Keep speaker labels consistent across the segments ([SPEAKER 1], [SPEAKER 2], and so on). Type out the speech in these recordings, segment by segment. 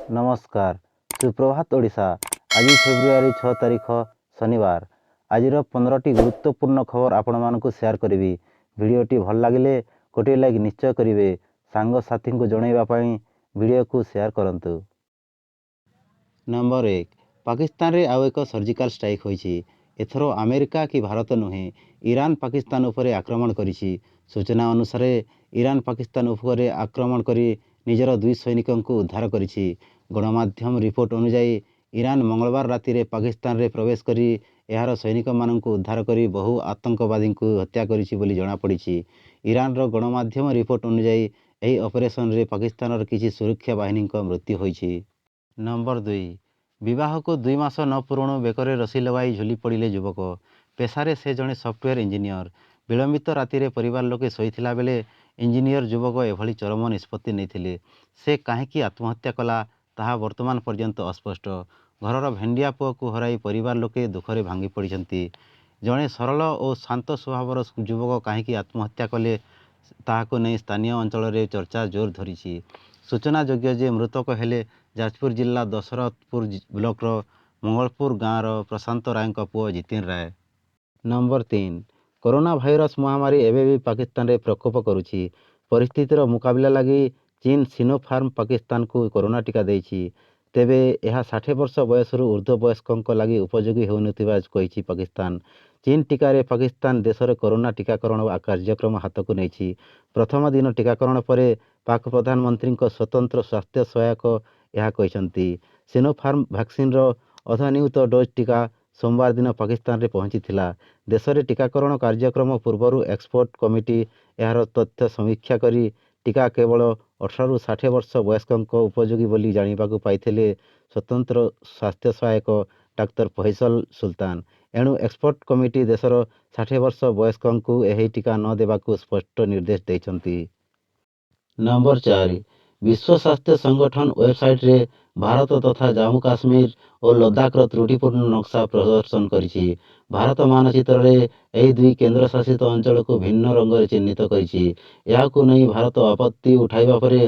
[SPEAKER 1] ନମସ୍କାର, ସୁପ୍ରଭାତ ଓଡ଼ିଶା। ଆଜି ଫେବୃଆରୀ 6 ତାରିଖ, ଶନିବାର। ଆଜିର 15ଟି ଗୁରୁତ୍ୱପୂର୍ଣ୍ଣ ଖବର ଆପଣମାନଙ୍କୁ ସେୟାର କରିବି। ଭିଡ଼ିଓଟି ଭଲ ଲାଗିଲେ ଗୋଟିଏ ଲାଇକ୍ ନିଶ୍ଚୟ କରିବେ। ସାଙ୍ଗସାଥୀଙ୍କୁ ଜଣାଇବା ପାଇଁ ଭିଡ଼ିଓକୁ ସେୟାର କରନ୍ତୁ। ନମ୍ବର 1, ପାକିସ୍ତାନରେ ଆଉ ଏକ ସର୍ଜିକାଲ ଷ୍ଟ୍ରାଇକ୍ ହୋଇଛି। ଏଥର ଆମେରିକା କି ଭାରତ ନୁହେଁ, ଇରାନ ପାକିସ୍ତାନ ଉପରେ ଆକ୍ରମଣ କରିଛି। ସୂଚନା ଅନୁସାରେ, ଇରାନ ପାକିସ୍ତାନ ଉପରେ ଆକ୍ରମଣ କରି ନିଜର 2 ସୈନିକଙ୍କୁ ଉଦ୍ଧାର କରିଛି। ଗଣମାଧ୍ୟମ ରିପୋର୍ଟ ଅନୁଯାୟୀ, ଇରାନ ମଙ୍ଗଳବାର ରାତିରେ ପାକିସ୍ତାନରେ ପ୍ରବେଶ କରି ଏହାର ସୈନିକମାନଙ୍କୁ ଉଦ୍ଧାର କରି ବହୁ ଆତଙ୍କବାଦୀଙ୍କୁ ହତ୍ୟା କରିଛି ବୋଲି ଜଣାପଡ଼ିଛି। ଇରାନର ଗଣମାଧ୍ୟମ ରିପୋର୍ଟ ଅନୁଯାୟୀ, ଏହି ଅପରେସନରେ ପାକିସ୍ତାନର କିଛି ସୁରକ୍ଷା ବାହିନୀଙ୍କ ମୃତ୍ୟୁ ହୋଇଛି। ନମ୍ବର 2, ବିବାହକୁ 2 ମାସ ନ ପୂରୁଣୁ ବେକରେ ରଶି ଲଗାଇ ଝୁଲି ପଡ଼ିଲେ ଯୁବକ। ପେଶାରେ ସେ ଜଣେ ସଫ୍ଟୱେର ଇଞ୍ଜିନିୟର। ବିଳମ୍ବିତ ରାତିରେ ପରିବାର ଲୋକେ ଶୋଇଥିଲା ବେଳେ ଇଞ୍ଜିନିୟର ଯୁବକ ଏଭଳି ଚରମ ନିଷ୍ପତ୍ତି ନେଇଥିଲେ। ସେ କାହିଁକି ଆତ୍ମହତ୍ୟା କଲା ତାହା ବର୍ତ୍ତମାନ ପର୍ଯ୍ୟନ୍ତ ଅସ୍ପଷ୍ଟ। ଘରର ଭେଣ୍ଡିଆ ପୁଅକୁ ହରାଇ ପରିବାର ଲୋକେ ଦୁଃଖରେ ଭାଙ୍ଗି ପଡ଼ିଛନ୍ତି। ଜଣେ ସରଳ ଓ ଶାନ୍ତ ସ୍ୱଭାବର ଯୁବକ କାହିଁକି ଆତ୍ମହତ୍ୟା କଲେ ତାହାକୁ ନେଇ ସ୍ଥାନୀୟ ଅଞ୍ଚଳରେ ଚର୍ଚ୍ଚା ଜୋର ଧରିଛି। ସୂଚନାଯୋଗ୍ୟ ଯେ, ମୃତକ ହେଲେ ଯାଜପୁର ଜିଲ୍ଲା ଦଶରଥପୁର ବ୍ଲକର ମଙ୍ଗଳପୁର ଗାଁର ପ୍ରଶାନ୍ତ ରାୟଙ୍କ ପୁଅ ଜିତିନ ରାୟ। ନମ୍ବର 3, କରୋନା ଭାଇରସ ମହାମାରୀ ଏବେ ବି ପାକିସ୍ତାନରେ ପ୍ରକୋପ କରୁଛି। ପରିସ୍ଥିତିର ମୁକାବିଲା ଲାଗି ଚୀନ ସିନୋଫାର୍ମ ପାକିସ୍ତାନକୁ କରୋନା ଟିକା ଦେଇଛି। ତେବେ ଏହା 60 ବର୍ଷ ବୟସରୁ ଉର୍ଦ୍ଧ୍ୱ ବୟସ୍କଙ୍କ ଲାଗି ଉପଯୋଗୀ ହେଉନଥିବା କହିଛି ପାକିସ୍ତାନ। ଚୀନ ଟିକାରେ ପାକିସ୍ତାନ ଦେଶରେ କରୋନା ଟିକାକରଣ କାର୍ଯ୍ୟକ୍ରମ ହାତକୁ ନେଇଛି। ପ୍ରଥମ ଦିନ ଟିକାକରଣ ପରେ ପାକ୍ ପ୍ରଧାନମନ୍ତ୍ରୀଙ୍କ ସ୍ୱତନ୍ତ୍ର ସ୍ୱାସ୍ଥ୍ୟ ସହାୟକ ଏହା କହିଛନ୍ତି। ସିନୋଫାର୍ମ ଭ୍ୟାକ୍ସିନର ଅଧନିୟୁତ ଡୋଜ୍ ଟିକା ସୋମବାର ଦିନ ପାକିସ୍ତାନରେ ପହଞ୍ଚିଥିଲା। ଦେଶରେ ଟିକାକରଣ କାର୍ଯ୍ୟକ୍ରମ ପୂର୍ବରୁ ଏକ୍ସପର୍ଟ କମିଟି ଏହାର ତଥ୍ୟ ସମୀକ୍ଷା କରି ଟିକା କେବଳ 18ରୁ 60 ବର୍ଷ ବୟସ୍କଙ୍କ ଉପଯୋଗୀ ବୋଲି ଜାଣିବାକୁ ପାଇଥିଲେ ସ୍ୱତନ୍ତ୍ର ସ୍ୱାସ୍ଥ୍ୟ ସହାୟକ ଡାକ୍ତର ଫୈସଲ ସୁଲତାନ। ଏଣୁ ଏକ୍ସପର୍ଟ କମିଟି ଦେଶର 60 ବର୍ଷ ବୟସ୍କଙ୍କୁ ଏହି ଟିକା ନ ଦେବାକୁ ସ୍ପଷ୍ଟ ନିର୍ଦ୍ଦେଶ ଦେଇଛନ୍ତି। ନମ୍ବର 4, ବିଶ୍ୱ ସ୍ୱାସ୍ଥ୍ୟ ସଂଗଠନ ୱେବସାଇଟ୍ରେ ଭାରତ ତଥା ଜାମ୍ମୁ କାଶ୍ମୀର ଓ ଲଦାଖର ତ୍ରୁଟିପୂର୍ଣ୍ଣ ନକ୍ସା ପ୍ରଦର୍ଶନ କରିଛି। ଭାରତ ମାନଚିତ୍ରରେ ଏହି ଦୁଇ କେନ୍ଦ୍ରଶାସିତ ଅଞ୍ଚଳକୁ ଭିନ୍ନ ରଙ୍ଗରେ ଚିହ୍ନିତ କରିଛି। ଏହାକୁ ନେଇ ଭାରତ ଆପତ୍ତି ଉଠାଇବା ପରେ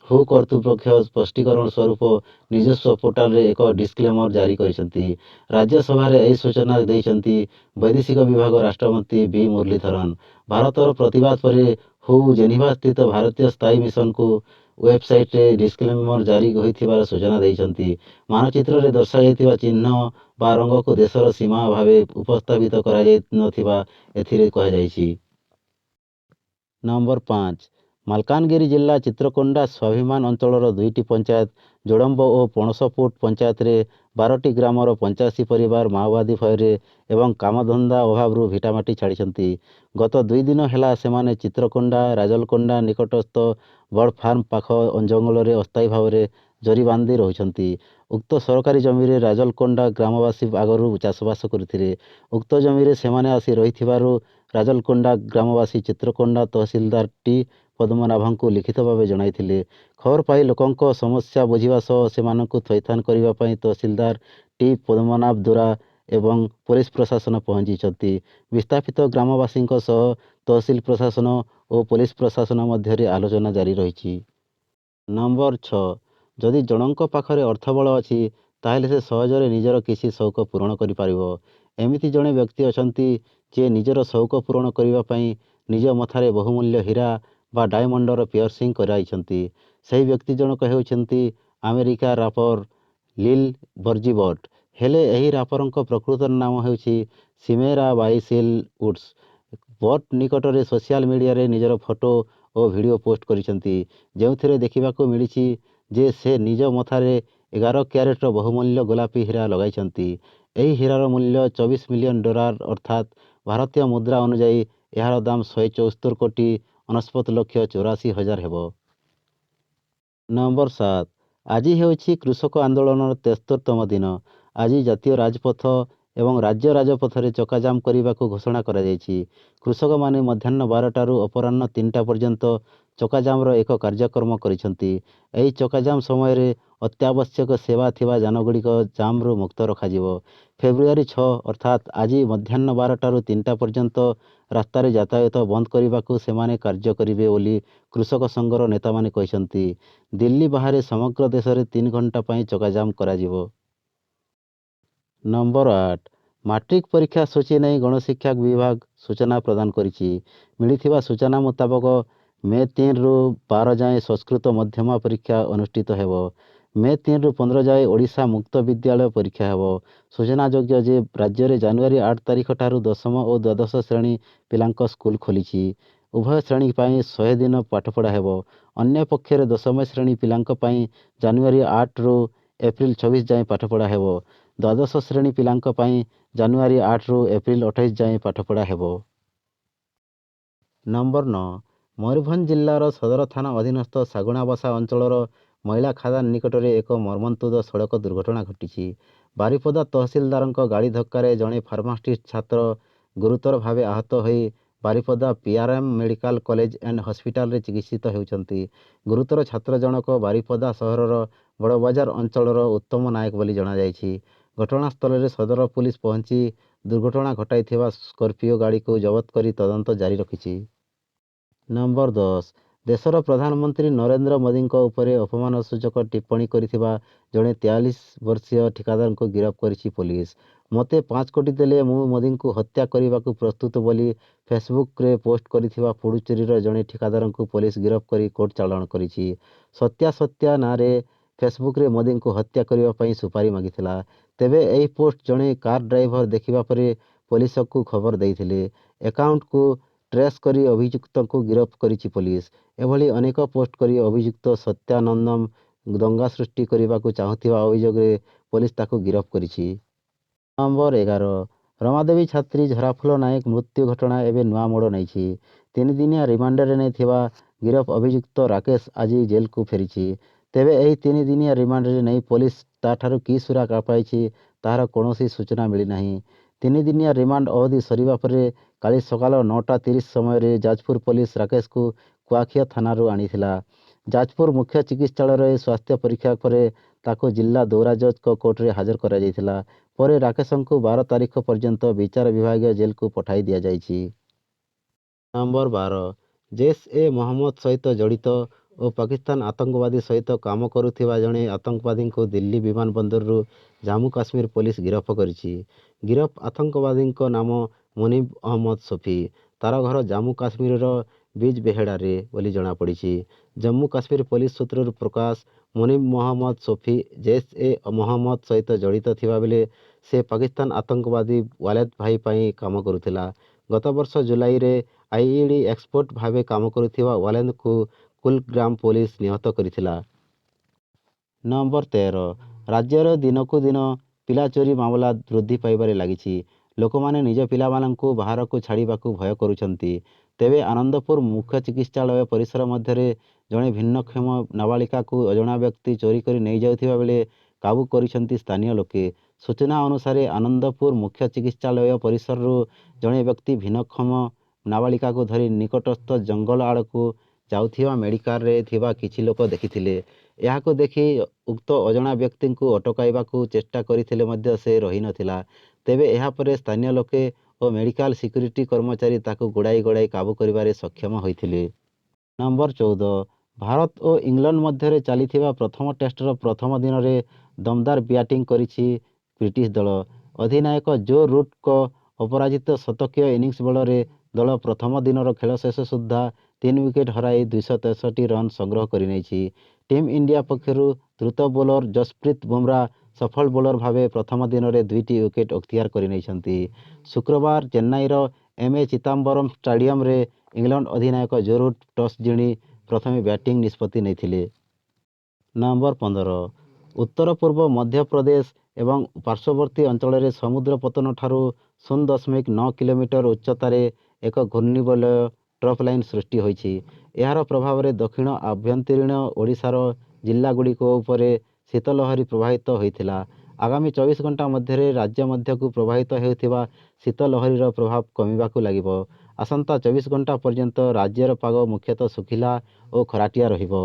[SPEAKER 1] ହୁ କର୍ତ୍ତୃପକ୍ଷ ସ୍ପଷ୍ଟୀକରଣ ସ୍ୱରୂପ ନିଜସ୍ୱ ପୋର୍ଟାଲରେ ଏକ ଡିସକ୍ଲେମର ଜାରି କରିଛନ୍ତି। ରାଜ୍ୟସଭାରେ ଏହି ସୂଚନା ଦେଇଛନ୍ତି ବୈଦେଶିକ ବିଭାଗ ରାଷ୍ଟ୍ରମନ୍ତ୍ରୀ ଭି ମୁରଲୀଧରନ। ଭାରତର ପ୍ରତିବାଦ ପରେ ହୁ ଜେନିଭାସ୍ଥିତ ଭାରତୀୟ ସ୍ଥାୟୀ ମିଶନକୁ ୱେବସାଇଟ୍ରେ ଡିସକ୍ଲେମର ଜାରି ହୋଇଥିବାର ସୂଚନା ଦେଇଛନ୍ତି। ମାନଚିତ୍ରରେ ଦର୍ଶାଯାଇଥିବା ଚିହ୍ନ ବା ରଙ୍ଗକୁ ଦେଶର ସୀମା ଭାବେ ଉପସ୍ଥାପିତ କରାଯାଇନଥିବା ଏଥିରେ କୁହାଯାଇଛି। ନମ୍ବର 5, ମାଲକାନଗିରି ଜିଲ୍ଲା ଚିତ୍ରକୋଣ୍ଡା ସ୍ୱାଭିମାନ ଅଞ୍ଚଳର ଦୁଇଟି ପଞ୍ଚାୟତ ଯୋଡ଼ମ୍ବ ଓ ପଣସପୁଟ ପଞ୍ଚାୟତରେ 12ଟି ଗ୍ରାମର 85 ପରିବାର ମାଓବାଦୀ ଭୟରେ ଏବଂ କାମଧନ୍ଦା ଅଭାବରୁ ଭିଟାମାଟି ଛାଡ଼ିଛନ୍ତି। ଗତ 2 ଦିନ ହେଲା ସେମାନେ ଚିତ୍ରକୋଣ୍ଡା ରାଜଲକୋଣ୍ଡା ନିକଟସ୍ଥ ବଡ଼ଫାର୍ମ ପାଖ ଜଙ୍ଗଲରେ ଅସ୍ଥାୟୀ ଭାବରେ ଜରି ବାନ୍ଧି ରହୁଛନ୍ତି। ଉକ୍ତ ସରକାରୀ ଜମିରେ ରାଜଲକୋଣ୍ଡା ଗ୍ରାମବାସୀ ଆଗରୁ ଚାଷବାସ କରୁଥିଲେ। ଉକ୍ତ ଜମିରେ ସେମାନେ ଆସି ରହିଥିବାରୁ ରାଜଲକୋଣ୍ଡା ଗ୍ରାମବାସୀ ଚିତ୍ରକୋଣ୍ଡା ତହସିଲଦାର ଟି ପଦ୍ମନାଭଙ୍କୁ ଲିଖିତ ଭାବେ ଜଣାଇଥିଲେ। ଖବର ପାଇ ଲୋକଙ୍କ ସମସ୍ୟା ବୁଝିବା ସହ ସେମାନଙ୍କୁ ଥଇଥାନ କରିବା ପାଇଁ ତହସିଲଦାର ଟି ପଦ୍ମନାଭ ଦୋରା ଏବଂ ପୋଲିସ ପ୍ରଶାସନ ପହଞ୍ଚିଛନ୍ତି। ବିସ୍ଥାପିତ ଗ୍ରାମବାସୀଙ୍କ ସହ ତହସିଲ ପ୍ରଶାସନ ଓ ପୋଲିସ ପ୍ରଶାସନ ମଧ୍ୟରେ ଆଲୋଚନା ଜାରି ରହିଛି। ନମ୍ବର 6, ଯଦି ଜଣଙ୍କ ପାଖରେ ଅର୍ଥବଳ ଅଛି, ତାହେଲେ ସେ ସହଜରେ ନିଜର କିଛି ସଉକ ପୂରଣ କରିପାରିବ। ଏମିତି ଜଣେ ବ୍ୟକ୍ତି ଅଛନ୍ତି, ଯିଏ ନିଜର ସଉକ ପୂରଣ କରିବା ପାଇଁ ନିଜ ମଥାରେ ବହୁମୂଲ୍ୟ ହୀରା ବା ଡାଇମଣ୍ଡର ପିୟର୍ସିଂ କରାଇଛନ୍ତି। ସେହି ବ୍ୟକ୍ତି ଜଣକ ହେଉଛନ୍ତି ଆମେରିକା ରାପର ଲିଲ୍ ବର୍ଜି ବଟ୍। ହେଲେ ଏହି ରାପରଙ୍କ ପ୍ରକୃତ ନାମ ହେଉଛି ସିମେରା ବାଇସିଲ୍ ଉଡ୍ସ। ବଟ୍ ନିକଟରେ ସୋସିଆଲ ମିଡିଆରେ ନିଜର ଫଟୋ ଓ ଭିଡିଓ ପୋଷ୍ଟ କରିଛନ୍ତି, ଯେଉଁଥିରେ ଦେଖିବାକୁ ମିଳିଛି ଯେ ସେ ନିଜ ମଥାରେ 11 କ୍ୟାରେଟର ବହୁମୂଲ୍ୟ ଗୋଲାପୀ ହୀରା ଲଗାଇଛନ୍ତି। ଏହି ହୀରାର ମୂଲ୍ୟ 24 ମିଲିୟନ ଡଲାର, ଅର୍ଥାତ୍ ଭାରତୀୟ ମୁଦ୍ରା ଅନୁଯାୟୀ ଏହାର ଦାମ 174 କୋଟି 89 ଲକ୍ଷ 84 ହଜାର ହେବ। ନମ୍ବର 7, ଆଜି ହେଉଛି କୃଷକ ଆନ୍ଦୋଳନର 73ତମ ଦିନ। ଆଜି ଜାତୀୟ ରାଜପଥ ଏବଂ ରାଜ୍ୟ ରାଜପଥରେ ଚକାଜାମ କରିବାକୁ ଘୋଷଣା କରାଯାଇଛି। କୃଷକମାନେ ମଧ୍ୟାହ୍ନ 12ଟାରୁ ଅପରାହ୍ନ 3ଟା ପର୍ଯ୍ୟନ୍ତ ଚକାଜାମର ଏକ କାର୍ଯ୍ୟକ୍ରମ କରିଛନ୍ତି। ଏହି ଚକାଜାମ ସମୟରେ ଅତ୍ୟାବଶ୍ୟକ ସେବା ଥିବା ଯାନଗୁଡ଼ିକ ଜାମରୁ ମୁକ୍ତ ରଖାଯିବ। ଫେବୃଆରୀ 6 ଅର୍ଥାତ ଆଜି ମଧ୍ୟାହ୍ନ 12ଟାରୁ 3ଟା ପର୍ଯ୍ୟନ୍ତ ରାସ୍ତାରେ ଯାତାୟତ ବନ୍ଦ କରିବାକୁ ସେମାନେ କାର୍ଯ୍ୟ କରିବେ ବୋଲି କୃଷକ ସଂଘର ନେତାମାନେ କହିଛନ୍ତି। ଦିଲ୍ଲୀ ବାହାରେ ସମଗ୍ର ଦେଶରେ 3 ଘଣ୍ଟା ପାଇଁ ଚକାଜାମ କରାଯିବ। ନମ୍ବର 8, ମାଟ୍ରିକ ପରୀକ୍ଷା ସୂଚୀ ନେଇ ଗଣଶିକ୍ଷା ବିଭାଗ ସୂଚନା ପ୍ରଦାନ କରିଛି। ମିଳିଥିବା ସୂଚନା ମୁତାବକ ମେ 3ରୁ 12 ଯାଏଁ ସଂସ୍କୃତ ମଧ୍ୟମା ପରୀକ୍ଷା ଅନୁଷ୍ଠିତ ହେବ। ମେ 3ରୁ 15 ଯାଏଁ ଓଡ଼ିଶା ମୁକ୍ତ ବିଦ୍ୟାଳୟ ପରୀକ୍ଷା ହେବ। ସୂଚନାଯୋଗ୍ୟ ଯେ ରାଜ୍ୟରେ ଜାନୁଆରୀ 8 ତାରିଖଠାରୁ ଦଶମ ଓ ଦ୍ୱାଦଶ ଶ୍ରେଣୀ ପିଲାଙ୍କ ସ୍କୁଲ ଖୋଲିଛି। ଉଭୟ ଶ୍ରେଣୀ ପାଇଁ 100 ଦିନ ପାଠପଢ଼ା ହେବ। ଅନ୍ୟପକ୍ଷରେ ଦଶମ ଶ୍ରେଣୀ ପିଲାଙ୍କ ପାଇଁ ଜାନୁଆରୀ 8ରୁ ଏପ୍ରିଲ 26 ଯାଏଁ ପାଠପଢ଼ା ହେବ। ଦ୍ୱାଦଶ ଶ୍ରେଣୀ ପିଲାଙ୍କ ପାଇଁ ଜାନୁଆରୀ 8ରୁ ଏପ୍ରିଲ 28 ଯାଏଁ ପାଠପଢ଼ା ହେବ। ନମ୍ବର 9, ମୟୂରଭଞ୍ଜ ଜିଲ୍ଲାର ସଦର ଥାନା ଅଧୀନସ୍ଥ ଶାଗୁଣାବସା ଅଞ୍ଚଳର ମଇଳା ଖାଦାନ ନିକଟରେ ଏକ ମର୍ମନ୍ତୁଦ ସଡ଼କ ଦୁର୍ଘଟଣା ଘଟିଛି। ବାରିପଦା ତହସିଲଦାରଙ୍କ ଗାଡ଼ି ଧକ୍କାରେ ଜଣେ ଫାର୍ମାସିଷ୍ଟ ଛାତ୍ର ଗୁରୁତର ଭାବେ ଆହତ ହୋଇ Baripada PRM medical college and ହସ୍ପିଟାଲରେ ଚିକିତ୍ସିତ ହେଉଛନ୍ତି। ଗୁରୁତର ଛାତ୍ର ଜଣକ ବାରିପଦା ସହରର ବଡ଼ବଜାର ଅଞ୍ଚଳର ଉତ୍ତମ ନାୟକ ବୋଲି ଜଣାଯାଇଛି। ଘଟଣାସ୍ଥଳରେ ସଦର ପୁଲିସ ପହଞ୍ଚି ଦୁର୍ଘଟଣା ଘଟାଇଥିବା ସ୍କର୍ପିଓ ଗାଡ଼ିକୁ ଜବତ କରି ତଦନ୍ତ ଜାରି ରଖିଛି। ନମ୍ବର 10, ଦେଶର ପ୍ରଧାନମନ୍ତ୍ରୀ ନରେନ୍ଦ୍ର ମୋଦିଙ୍କ ଉପରେ ଅପମାନସୂଚକ ଟିପ୍ପଣୀ କରିଥିବା ଜଣେ 43 ବର୍ଷୀୟ ଠିକାଦାରଙ୍କୁ ଗିରଫ କରିଛି ପୋଲିସ। ମୋତେ 5 କୋଟି ଦେଲେ ମୁଁ ମୋଦିଙ୍କୁ ହତ୍ୟା କରିବାକୁ ପ୍ରସ୍ତୁତ ବୋଲି ଫେସବୁକ୍ରେ ପୋଷ୍ଟ କରିଥିବା ପୁଡୁଚେରୀର ଜଣେ ଠିକାଦାରଙ୍କୁ ପୋଲିସ ଗିରଫ କରି କୋର୍ଟ ଚାଲାଣ କରିଛି। ସତ୍ୟା ସତ୍ୟା ନାଁରେ ଫେସବୁକ୍ରେ ମୋଦିଙ୍କୁ ହତ୍ୟା କରିବା ପାଇଁ ସୁପାରି ମାଗିଥିଲା। ତେବେ ଏହି ପୋଷ୍ଟ ଜଣେ କାର୍ ଡ୍ରାଇଭର ଦେଖିବା ପରେ ପୋଲିସକୁ ଖବର ଦେଇଥିଲେ। ଆକାଉଣ୍ଟକୁ ଟ୍ରେସ୍ କରି ଅଭିଯୁକ୍ତଙ୍କୁ ଗିରଫ କରିଛି ପୋଲିସ। ଏଭଳି ଅନେକ ପୋଷ୍ଟ କରି ଅଭିଯୁକ୍ତ ସତ୍ୟାନନ୍ଦମ ଦଙ୍ଗା ସୃଷ୍ଟି କରିବାକୁ ଚାହୁଁଥିବା ଅଭିଯୋଗରେ ପୋଲିସ ତାକୁ ଗିରଫ କରିଛି। ନମ୍ବର 11, ରମାଦେବୀ ଛାତ୍ରୀ ଝରାଫୁଲ ନାୟକ ମୃତ୍ୟୁ ଘଟଣା ଏବେ ନୂଆ ମୋଡ଼ ନେଇଛି। 3 ଦିନିଆ ରିମାଣ୍ଡରେ ନେଇଥିବା ଗିରଫ ଅଭିଯୁକ୍ତ ରାକେଶ ଆଜି ଜେଲକୁ ଫେରିଛି। ତେବେ ଏହି 3 ଦିନିଆ ରିମାଣ୍ଡରେ ନେଇ ପୋଲିସ ତା'ଠାରୁ କି ସୁରାକ ପାଇଛି, ତାହାର କୌଣସି ସୂଚନା ମିଳିନାହିଁ। 3 ଦିନିଆ ରିମାଣ୍ଡ ଅବଧି ସରିବା ପରେ କାଲି ସକାଳ 9ଟା 30 ସମୟରେ ଯାଜପୁର ପୋଲିସ ରାକେଶକୁ କୁଆଖିଆ ଥାନାରୁ ଆଣିଥିଲା। ଯାଜପୁର ମୁଖ୍ୟ ଚିକିତ୍ସାଳୟରେ ସ୍ୱାସ୍ଥ୍ୟ ପରୀକ୍ଷା ପରେ ତାକୁ ଜିଲ୍ଲା ଦୌରା ଜଜ୍ଙ୍କ କୋର୍ଟରେ ହାଜର କରାଯାଇଥିଲା। ପରେ ରାକେଶଙ୍କୁ 12 ତାରିଖ ପର୍ଯ୍ୟନ୍ତ ବିଚାର ବିଭାଗୀୟ ଜେଲକୁ ପଠାଇ ଦିଆଯାଇଛି। ନମ୍ବର 12, ଜୈଶ ଏ ମହମ୍ମଦ ସହିତ ଜଡ଼ିତ ଓ ପାକିସ୍ତାନ ଆତଙ୍କବାଦୀ ସହିତ କାମ କରୁଥିବା ଜଣେ ଆତଙ୍କବାଦୀଙ୍କୁ ଦିଲ୍ଲୀ ବିମାନ ବନ୍ଦରରୁ ଜାମ୍ମୁ କାଶ୍ମୀର ପୋଲିସ ଗିରଫ କରିଛି। ଗିରଫ ଆତଙ୍କବାଦୀଙ୍କ ନାମ ମୁନିବ ଅହମ୍ମଦ ସୋଫି। ତାର ଘର ଜାମ୍ମୁ କାଶ୍ମୀରର ବିଜବେହେଡ଼ାରେ ବୋଲି ଜଣାପଡ଼ିଛି। ଜମ୍ମୁ କାଶ୍ମୀର ପୋଲିସ ସୂତ୍ରରୁ ପ୍ରକାଶ, ମୁନିବ ମହମ୍ମଦ ସୋଫି ଜୈଶ ଏ ମହମ୍ମଦ ସହିତ ଜଡ଼ିତ ଥିବାବେଳେ ସେ ପାକିସ୍ତାନ ଆତଙ୍କବାଦୀ ୱାଲେଦ ଭାଇ ପାଇଁ କାମ କରୁଥିଲା। ଗତବର୍ଷ ଜୁଲାଇରେ ଆଇଇଡି ଏକ୍ସପର୍ଟ ଭାବେ କାମ କରୁଥିବା ୱାଲେଦଙ୍କୁ କୁଲଗାମ ପୋଲିସ ନିହତ କରିଥିଲା। ନମ୍ବର 13, ରାଜ୍ୟରେ ଦିନକୁ ଦିନ ପିଲା ଚୋରି ମାମଲା ବୃଦ୍ଧି ପାଇବାରେ ଲାଗିଛି। ଲୋକମାନେ ନିଜ ପିଲାମାନଙ୍କୁ ବାହାରକୁ ଛାଡ଼ିବାକୁ ଭୟ କରୁଛନ୍ତି। ତେବେ ଆନନ୍ଦପୁର ମୁଖ୍ୟ ଚିକିତ୍ସାଳୟ ପରିସର ମଧ୍ୟରେ ଜଣେ ଭିନ୍ନକ୍ଷମ ନାବାଳିକାକୁ ଅଜଣା ବ୍ୟକ୍ତି ଚୋରି କରି ନେଇଯାଉଥିବା ବେଳେ କାବୁ କରିଛନ୍ତି ସ୍ଥାନୀୟ ଲୋକେ। ସୂଚନା ଅନୁସାରେ, ଆନନ୍ଦପୁର ମୁଖ୍ୟ ଚିକିତ୍ସାଳୟ ପରିସରରୁ ଜଣେ ବ୍ୟକ୍ତି ଭିନ୍ନକ୍ଷମ ନାବାଳିକାକୁ ଧରି ନିକଟସ୍ଥ ଜଙ୍ଗଲ ଆଡ଼କୁ ଯାଉଥିବା ମେଡିକାଲରେ ଥିବା କିଛି ଲୋକ ଦେଖିଥିଲେ। ଏହାକୁ ଦେଖି ଉକ୍ତ ଅଜଣା ବ୍ୟକ୍ତିଙ୍କୁ ଅଟକାଇବାକୁ ଚେଷ୍ଟା କରିଥିଲେ ମଧ୍ୟ ସେ ରହିନଥିଲା। ତେବେ ଏହାପରେ ସ୍ଥାନୀୟ ଲୋକେ ଓ ମେଡିକାଲ ସିକ୍ୟୁରିଟି କର୍ମଚାରୀ ତାକୁ ଗୋଡ଼ାଇ ଗୋଡ଼ାଇ କାବୁ କରିବାରେ ସକ୍ଷମ ହୋଇଥିଲେ। ନମ୍ବର 14, ଭାରତ ଓ ଇଂଲଣ୍ଡ ମଧ୍ୟରେ ଚାଲିଥିବା ପ୍ରଥମ ଟେଷ୍ଟର ପ୍ରଥମ ଦିନରେ ଦମଦାର ବ୍ୟାଟିଂ କରିଛି ବ୍ରିଟିଶ ଦଳ। ଅଧିନାୟକ ଜୋ ରୁଟଙ୍କ ଅପରାଜିତ ଶତକୀୟ ଇନିଂସ ବଳରେ ଦଳ ପ୍ରଥମ ଦିନର ଖେଳ ଶେଷ ସୁଦ୍ଧା 3 ୱିକେଟ ହରାଇ 263 ରନ୍ ସଂଗ୍ରହ କରିନେଇଛି। ଟିମ୍ ଇଣ୍ଡିଆ ପକ୍ଷରୁ ଦ୍ରୁତ ବୋଲର ଯଶପ୍ରୀତ ବୁମରା ସଫଳ ବୋଲର ଭାବେ ପ୍ରଥମ ଦିନରେ ଦୁଇଟି ୱିକେଟ ଅକ୍ତିଆର କରିନେଇଛନ୍ତି। ଶୁକ୍ରବାର ଚେନ୍ନାଇର ଏମ୍ ଏ ଚିଦାମ୍ବରମ ଷ୍ଟାଡିୟମରେ ଇଂଲଣ୍ଡ ଅଧିନାୟକ ଜୋ ରୁଟ୍ ଟସ୍ ଜିଣି ପ୍ରଥମେ ବ୍ୟାଟିଂ ନିଷ୍ପତ୍ତି ନେଇଥିଲେ। ନମ୍ବର 15, ଉତ୍ତର ପୂର୍ବ ମଧ୍ୟପ୍ରଦେଶ ଏବଂ ପାର୍ଶ୍ୱବର୍ତ୍ତୀ ଅଞ୍ଚଳରେ ସମୁଦ୍ର ପତ୍ତନଠାରୁ 0.9 କିଲୋମିଟର ଉଚ୍ଚତାରେ ଏକ ଘୂର୍ଣ୍ଣିବଳୟ ଟ୍ରପ୍ ଲାଇନ୍ ସୃଷ୍ଟି ହୋଇଛି। ଏହାର ପ୍ରଭାବରେ ଦକ୍ଷିଣ ଆଭ୍ୟନ୍ତରୀଣ ଓଡ଼ିଶାର ଜିଲ୍ଲାଗୁଡ଼ିକ ଉପରେ ଶୀତଲହରୀ ପ୍ରବାହିତ ହୋଇଥିଲା। ଆଗାମୀ 24 ଘଣ୍ଟା ମଧ୍ୟରେ ରାଜ୍ୟ ମଧ୍ୟକୁ ପ୍ରବାହିତ ହେଉଥିବା ଶୀତ ଲହରୀର ପ୍ରଭାବ କମିବାକୁ ଲାଗିବ। ଆସନ୍ତା 24 ଘଣ୍ଟା ପର୍ଯ୍ୟନ୍ତ ରାଜ୍ୟର ପାଗ ମୁଖ୍ୟତଃ ଶୁଖିଲା ଓ ଖରାଟିଆ ରହିବ।